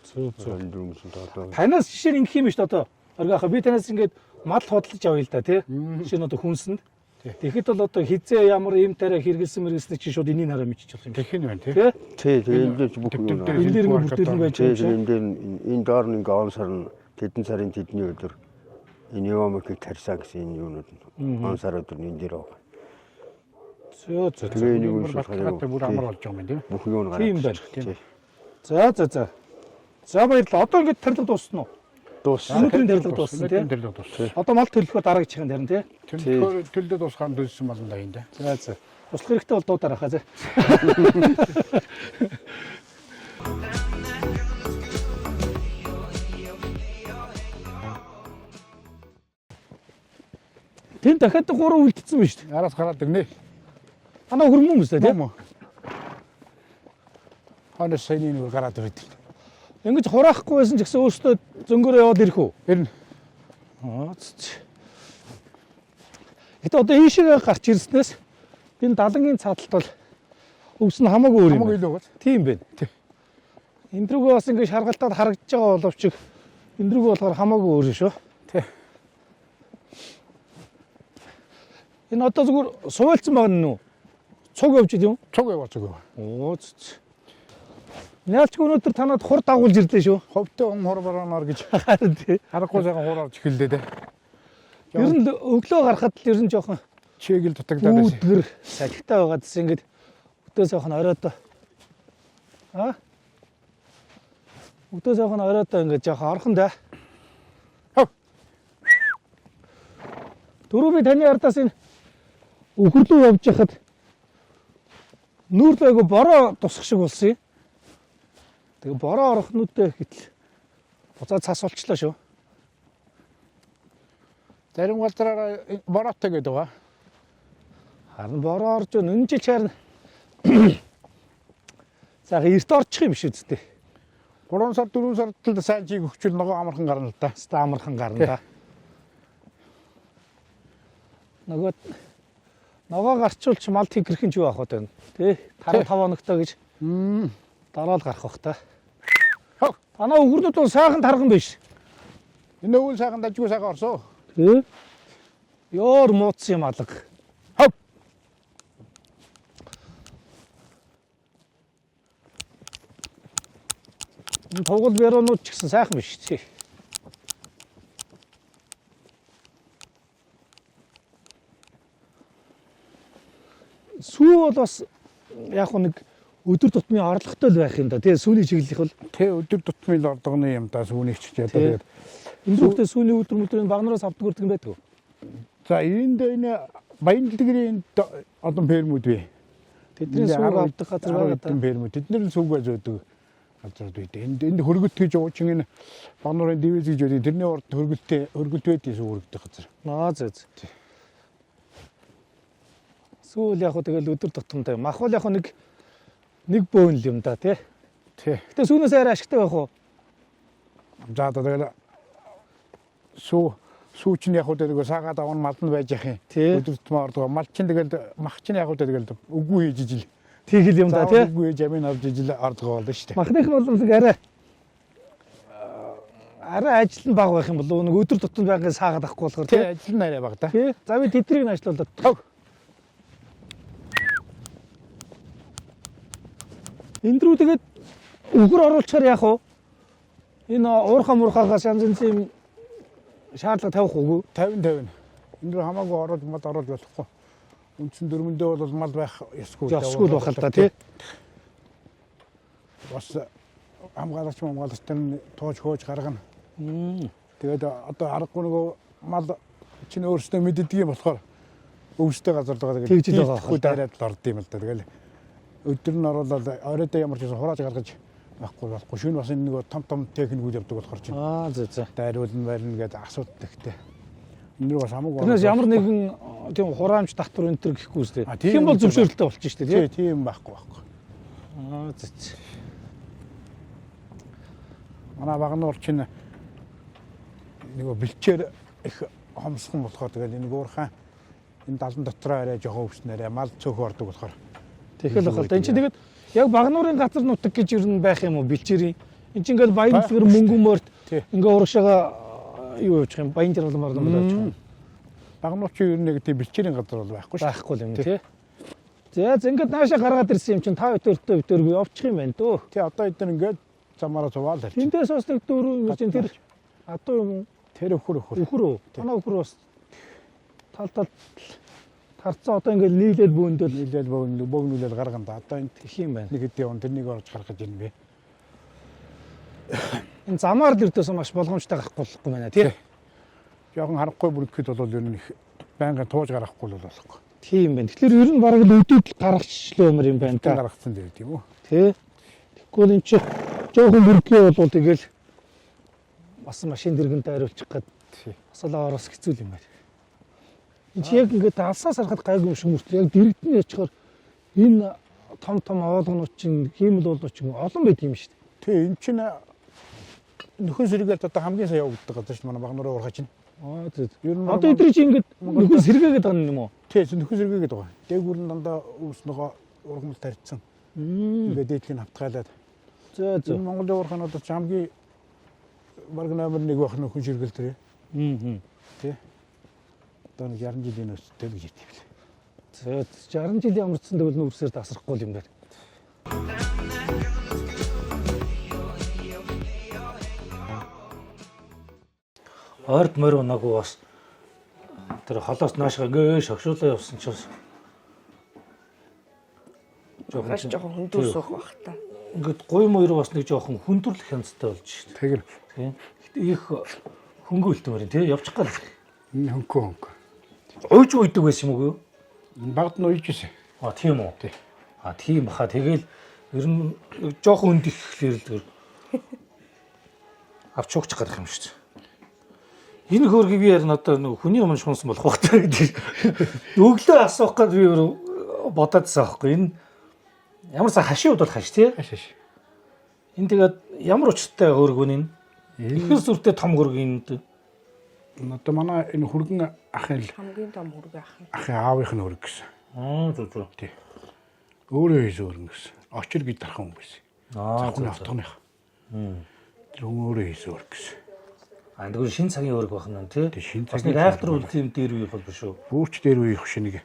Зөө зөө. 24 хүнсэнд тоолоо. Танаас жишээ нь ингэх юм биш үү одоо. Оргийнхаа би танаас ингээд мал худалдаж авъя л да тий. Жишээ нь одоо хүнсэнд. Тэгэхэд бол одоо хизээ ямар ийм тариа хэрэгэлсэн мэргэлсэн чинь шууд энийг хараа мэдчих болох юм. Тэгэх нь байна тий. Тий? Тий тэгээ энэ дээр ч бүх юм. Төвтөр Энэ дээр QR ингээ бүрдүүлэн байж Тий байгаа юм шиг. энэ дээр энэ доор нь ингээ он сар нь тэдэн сарын тэдний өдөр энэ Евомикийг тарьсан гэсэн энэ юунууд нь он сар өдөр нь энэ дээр байгаа. Зөө зөө. зөө. Тэгээ энийг Бүр уншуулахаар баталгаатай бүр амар болж байгаа юм байна тийм. бүх юм гараад Тийм ирж байна. байгаа. Тий. За за за. За баярлалаа. Одоо ингээд тарилга дууссан уу? Дууссан. Өнөөдрийн тарилга дууссан тий. Өнөөдрийн тарилга дууссан. Одоо мал төлөхөөр дараагчийн тарина тий. Төлөхөөр төлдөө дуусахаар төлсөн болно да энэ да. За за. Туслах хэрэгтэй бол дуудаар хаа за. Тэн дахиад гурав үлдсэн байна шүү дээ. Араас гараад ирнэ. Танаа хөрмөн юм шүү дээ тий. Тийм үү? Хонос саяны нэг гараад ирээд. Ингэж хураахгүй байсан ч гэсэн өөртөө зөнгөөрөө яваад ирэх үү? Ирнэ. Аа цэц. Гэтэ одоо ийшээ гарч ирснээс энэ далангийн цааталт бол өвс нь хамаагүй өөр юм. Хамаагүй байна. илүү гол. Тийм байна. Тий. Энэ рүүгээ бас ингэ шаргалтаад харагдаж байгаа боловч энэ рүүгээ болохоор хамаагүй өөр шүү. Тий. Энэ одоо зүгээр сувайлцсан байгаа нь үү? Цуг явж идэв юм? Цуг яваа цуг яваа. Оо цэц. Яалч өнөөдөр танад хур дагуулж ирлээ шүү. Ховтой он хор бараанаар гэж Харин тий. харахгүй сайхан хор орж эхэллээ дээ. Ер нь л өглөө гарахад л ер нь жоохон Чигэл дутагдаад байсан. үүдгэр салхитай байгаа гэсэн ингээд өдөө сайхан оройдоо. А? Өдөө сайхан оройдоо ингээд жоохон орхон да. Хов. Түрүү би таны ардаас энэ өхөрлөө явж хахад нүүрлөө айгу бороо тусах шиг болсон юм. Тэгээ бороо орох нүдтэй гэтэл буцаад цас болчлоо шүү. Зарим газраараа бороотой гэдэг байгаа. Харин бороо орж байна. Энэ жил чарна. За эрт орчих юм биш үсттэй. 3 сар 4 сард л сайн чиг өгчвөл ногоо амархан гарна л да. Хаста амархан гарна да. Нөгөө ногоо гарчуулч мал тэнхэрхэн ч юу авах вэ? Тэ 5 5 хоногтой гэж дараа л гарах бах та. Хов. Танаа өвгөрнүүд бол сайхан тарган биш. Энэ өвөл сайхан дажгүй сайхан орсоо. Тэ? Ёор мууцсан юм алга. Хов. Энэ тугал бэронууд ч гэсэн сайхан биш тий. Сүү бол бас яг хөө нэг өдөр тутмын орлоготой л байх юм да. Тэгээ сүүний чиглэлийнх бол Тэ өдөр тутмын л ордгоны юм да сүүнийг ч одоо Тий. тэгээд энэ зүгтээ сүүний өдөр мөдрийн багнараас авдаг үрдэг юм байдаг уу? за энд энэ Баян дэлгэрийн олон фермүүд бий. Тэдний сүүг авдаг газар байгаа да. Хэдэн фермүүд тэд нар л сүүгээ зөөдөг газрууд бий. Энд энд хөргөлт гэж уучин энэ Багнуурын дивиз гэж байдаг. Тэрний урд хөргөлттэй хөргөлт байдیں сүү хөргөдөх газар. Наа зөө зөө. Сүүл яг хөө тэгэл өдөр тутамтай. Мах бол яг хөө нэг нэг бөөн л юм да тий. Тий. Гэтэ сүүнээс арай ашигтай байх уу? За одоо тэгэл сүү сүү чинь яг хөө тэгэл саагаад авна мал нь байж яах юм. Тий. Өдөр тутмын ордгоо мал чинь тэгэл мах чинь яг хөө тэгэл үгүй хийж ижил. Тэгэл юм да Заавал тий. үгүй хийж амин авч ижил ордгоо болно шүү дээ. Махных нь бол нэг арай арай ажил нь бага байх юм болов уу? Нэг өдөр тутамд байнгын саагаад авахгүй болохоор Тий тий. ажил нь арай бага да. Тий. За би тэднийг нь ажилуулад. Хов. Энд рүү тэгээд үхэр оруулчихаар яах вэ? Энэ уурхаа муурхаагаас янз янзын юм шаардлага тавих үгүй. 50 50. Энэ рүү хамаагүй оруулж мал оруулж болохгүй. Үндсэн дөрмөндөө бол мал байх ёсгүй. Ёсгүй л байх л да тий. Бас хамгаалагч хамгаалагч нар тууж хөөж гаргана. Тэгээд одоо аргагүй нөгөө мал чинь өөрсдөө мэддэг юм болохоор өвстэй газар л байгаа. Тэгж л байгаа хэл да. Дайраад л орд юм л да. Тэгэл өдөр нь оруулаад оройдоо ямар ч байсан хурааж гаргаж байхгүй болохгүй. Шөнө бас энэ нөгөө том том техникүүд явдаг болохоор чинь Аа зэ зэ. дайруулна барина гэдэг асуудал ихтэй. Энэ рүү бас хамаагүй. Тэрнээс ямар нэгэн тийм хураамж татвар энэ төр гэхгүй үстэй. А, Тэгэх юм бол тийм юм зөвшөөрөлтөй болчих шүү дээ тий тий. тийм байхгүй байхгүй. Аа зэ зэ. Манай багнуур чинь нөгөө бэлчээр их хомсхон болохоор тэгэл энэ гуурхаа энэ далан дотроо арай жоохон өвснөрөө мал цөөхөн ордог болохоор Тэгэл байх л да. Энд чинь тэгээд яг багнуурын газар нутаг гэж ер нь байх юм уу бэлчээрийн. Энд чинь ингээл баян Байхгүй зүгэр мөнгөн морт Тий. ингээ урагшаага юу явуучих юм баян жаргал марлан болоо явуучих юм. Багнуур чинь ер нь нэг тийм бэлчээрийн газар бол байхгүй шүү. Байхгүй л юм тий. За за ингээд нааша гаргаад ирсэн юм чинь та өтөртөө өтөргүй явчих юм байна дөө. Тий одоо эдгээр ингээд замаараа цуваал харчих. Тэндээс бас нэг дөрөв юм чинь тэр адуу юм уу? Тэр өхөр өхөр. Үхэр үү? Манай үхэр бас тал тал тарцсан одоо ингээд нийлээд бөөндөл Нийлээл богино богинолол гаргана да. Одоо энэ гэх юм байна. нэг хэдийн он тэрнийг орж гаргаж ирнэ бэ. Энэ замаар л өртөөс маш болгоомжтой гарахгүй болохгүй байна тий. Жохон харахгүй бүргэхэд бол ер нь их байнгын тууж гаргахгүй бол болохгүй. Тийм байна. Тэгэхээр ер нь бараг л өдөөд л гаргачлаа юмар юм байна Тэ та. гаргацсан дээр тийм үү? Тий. Тэгэхгүй л эн чи жоохон бүргээ бол тэгэл бас машин дэргэнд дайруулчих гээд Тий. бас л ороос хэцүү юм байна. Энд чи яг ингээд алсаас харахад гайгүй юм шиг мөртлөө яг дэрэгдэн ячихоор энэ том том оолгонууд чинь хиймэл уулууд чинь олон байд юм шүү дээ. Тий энэ чинь нөхөн сэргээл одоо хамгийн сайн явагддаг газар шүү дээ манай багнуурын уурхай чинь. Аа тий. Ер нь Одоо эдгээр чи ингээд нөхөн сэргээгээд байгаа юм уу? Тий нөхөн сэргээ гэдэг байгаа. Дээгүүр нь дандаа өвс нөгөө ургамал тарьсан. Ингээд дээдлийн хавтгайлаад. За за. Энэ Монголын уурхайнууд ч хамгийн баг номер 1 байх нөхөн сэргэл дээр. Аа. Тий. Одоо нэг 60 жилийн өсөлттэй л гэж хэлдэг. За 60 жилийн амарцсан тэгвэл нүрсээр тасрахгүй юм байна. Ойрд морь унаагүй бас тэр холоос наашгаа ингээ шогшуулаа явсан чинь бас жоохон Маш жоохон хүндүү суух бах та. ингээд гуй морь бас нэг жоохон хүндрэл хянцтай болж шít. Тэгэр Тийм. Гэтэ их хөнгө үлдмээр юм тий явчих гал. энэ хөнгө хөнгө. Уйж уйдаг байсан юм уу? Багд нь уйж исэн. А тийм үү. Тий. А тийм баха. Тэгэл ер нь жоохон өнд ихэхлээр л тэр авч угчих гарах юм шүү дээ. Энэ хөөргийг би ярина одоо нэг хүний өмнө шунсан болох байх та гэдэг. Өглөө асуух гээд би өөр бодоодсэн аахгүй. Энэ ямар сан хашийн хувьд бол хаш тий. Хаш хаш. Энэ тэгээд ямар учиртай хөөрг вэ энэ? Энэ Ихэр сүртэй том хөөрг энэ. одоо манай энэ хүргэн ахын л Хамгийн том хүрэг ах нь. ахын аавынх нь хөрг гэсэн. Аа зүг зүг. Тий. Өөрөө хийсэн хөргөн гэсэн. Очир гэж дархан хүн байсан. Аа Завхны автгоных. Тэр хүн өөрөө хийсэн хөрг гэсэн. Аа тэгвэл шин цагийн хөрг байх нь тий. Тий, шинэ Бас цагийн нэг айхтар хөрг. үл тийм дээр үеих бол биш үү? Бүрч дээр үеих шиг нэг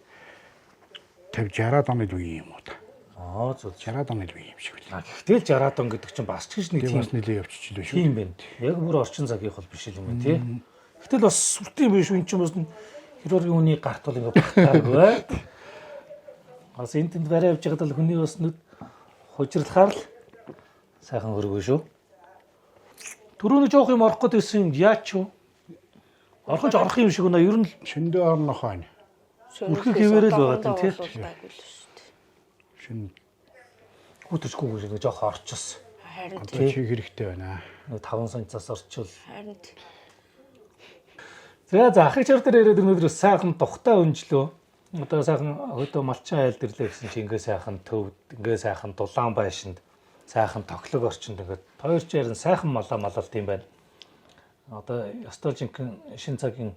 50 60-аад оны л үе юм уу та. Аа зүг. 60-аад оны л үе юм шиг үлээ. А гэхдээ л 60-аад он гэдэг чинь бас ч гэж нэг Тийм тийм бас нэлээ явчихлээ шүү. тийм байна. Яг бүр орчин цагийнх бол биш юм байна тий. Гэтэл бас сүртэй юм биш үн чинь бас хирургийн хүний гарт бол ингээ багтааргүй. Бас энэ тэнд барай явж байгаад л хүний бас нүд хужирлахаар л сайхан хөргөө шүү. Түрүүний жоох юм орох гээд байсан юм яач юу? Орхож орох юм шиг өнө ер нь л Шөндөө орнохоо энэ. Үрхэг хэвээрэл байгаад байна, тий? Гайгүй л шүү дээ. Шин хүүтэрчгүй гэж нэг жоох орчихсон. Харин одоо чи хэрэгтэй байна. Нэг 5 санцаас орчвол харин За за ахыг чар дээр яриад өнөөдөр сайхан тухтай өнжлөө. Одоо сайхан хөдөө малчин айлд ирлээ гэсэн чи ингээ сайхан төвд, ингээ сайхан дулаан байшинд, сайхан тохлог орчинд ингээд хоёр ч ярин сайхан малаа малалт юм байна. Одоо ёстой жинхэнэ шин цагийн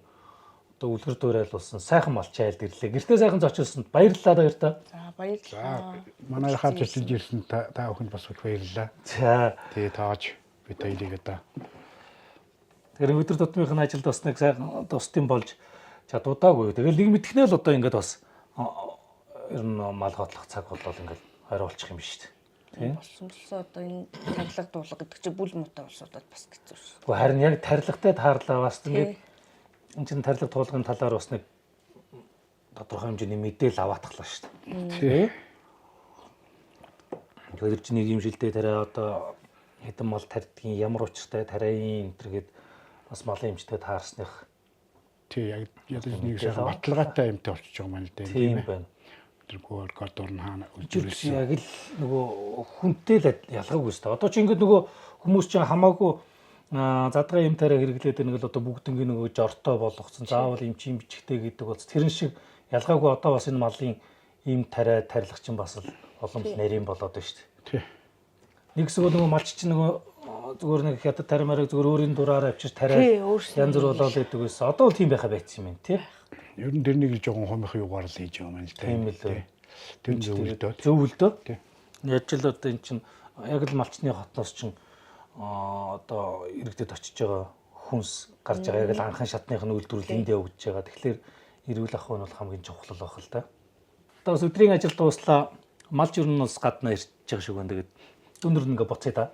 одоо үлгэр дуурайл болсон сайхан малчин айлд ирлээ. Гэртээ сайхан зочилсонд баярлалаа баяртаа. за баярлалаа. Манай хаар чиглэж ирсэн та та бүхэнд бас их баярлалаа. За Тэгээ тааж бид хоёрыг одоо Тэгэхээр өдөр тутмынх нь ажилд бас нэг сайхан тусдын болж чадуудаагүй. Тэгэл нэг мэдхнээ л одоо ингээд бас ер нь мал готлох цаг болол ингээд хариулчих юм шүү дээ. Болсон болсон одоо энэ тарилга дуулга гэдэг чинь бүл муутай улсуудад бас хэцүү шүү. Гэхдээ харин яг тарилгатай таарлаа бас ингээд Тий. энэ чинь тарилга туулгын талаар бас нэг тодорхой хэмжээний мэдээлэл аваатглаа шүү дээ. Тий. Тэгэхээр чи нэг юм шилдэ тариа одоо хэдэн мал тарьдгийн ямар учиртай тариаin энэ төр гээд бас малын эмчтэй таарсных Тий, яг ядаж нэг сайхан баталгаатай юмтай болчихж байгаа юм л дээ. тийм байна. Тэр гоор гадуур нь хаана Тэр үйлдвэрлэсэн. яг л нөгөө хүнтэй л ялгаагүй шүү дээ. Одоо чи ингээд нөгөө хүмүүс чинь хамаагүй задгаа юм тариа хэрэглээд нэг л одоо бүгднгийн нөгөө жортой болгоцсон. Заавал юм чинь бичгтэй гэдэг бол тэрэн шиг ялгаагүй одоо бас энэ малын ийм тариа тарилах чинь бас л олон нарийн болоод байна шүү дээ. Тий. Нэг хэсэг бол нөгөө малч чинь нөгөө зүгээр нэг хятад таримарыг зүгээр өөрийн дураараа авчир тариа Тий, өөрсний янз бүр болоод идэг байсан. Одоо бол тийм байхаа байцсан юм тий. Ер нь тэр нэг л жоохон хумих юугаар л хийж байгаа юм л дээ. Тийм л үү. Тий. Тэр зөв л дөө. Зөв л дөө. Тий. Яаж л одоо эн чинь яг л малчны хотноос чинь одоо иргэдэд очиж байгаа хүнс гарч байгаа яг л анхан шатных нь үйлдвэрлэл энд явагдаж байгаа. Тэгэхээр эрүүл ах нь бол хамгийн чухал байх л да. Одоо бас өдрийн ажил дууслаа. Малч ер нь бас гаднаа ирж байгаа шиг байна. Тэгээд өндөр ингээ буцъя да.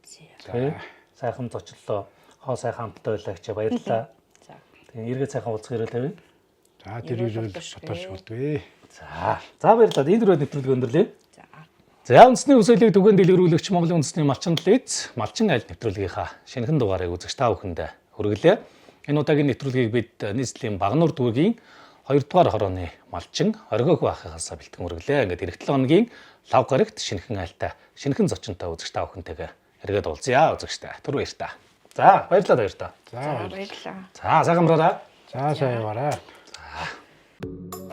Тий. Сайхан зочлолоо. Хоо сайхан амттай байлаа гэж баярлалаа. За. Тэгээ эргээд сайхан уулзах ирэл тавь. За тэр Эрүүл ирэл болтуш батарч гээ. болдгоо. За. За баярлалаа. Энэ дөрөв нэвтрүүлэг өндөрлөө. За. За үндэсний өсөөлийг түгээн дэлгэрүүлэгч Монголын үндэсний малчин лиз малчин айл нэвтрүүлгийнхаа шинэхэн дугаарыг үзэгч та бүхэндээ хүргэлээ. Энэ удаагийн нэвтрүүлгийг бид нийслэлийн Багануур дүүргийн 2 дугаар хорооны малчин Оргиохөө ахыхаасаа бэлтгэн хүргэлээ. Ингээд эх 7 хоногийн лав гарагт шинэхэн айлтай, шинэхэн зочинтой үзэгч та бүхэнтэйгээ эргээд уулзъя үзэгчтэй. Түр баяр та. За баярлалаа баяр та. За За баярлалаа. За сайхан амраарай. За сайн яваарай. За.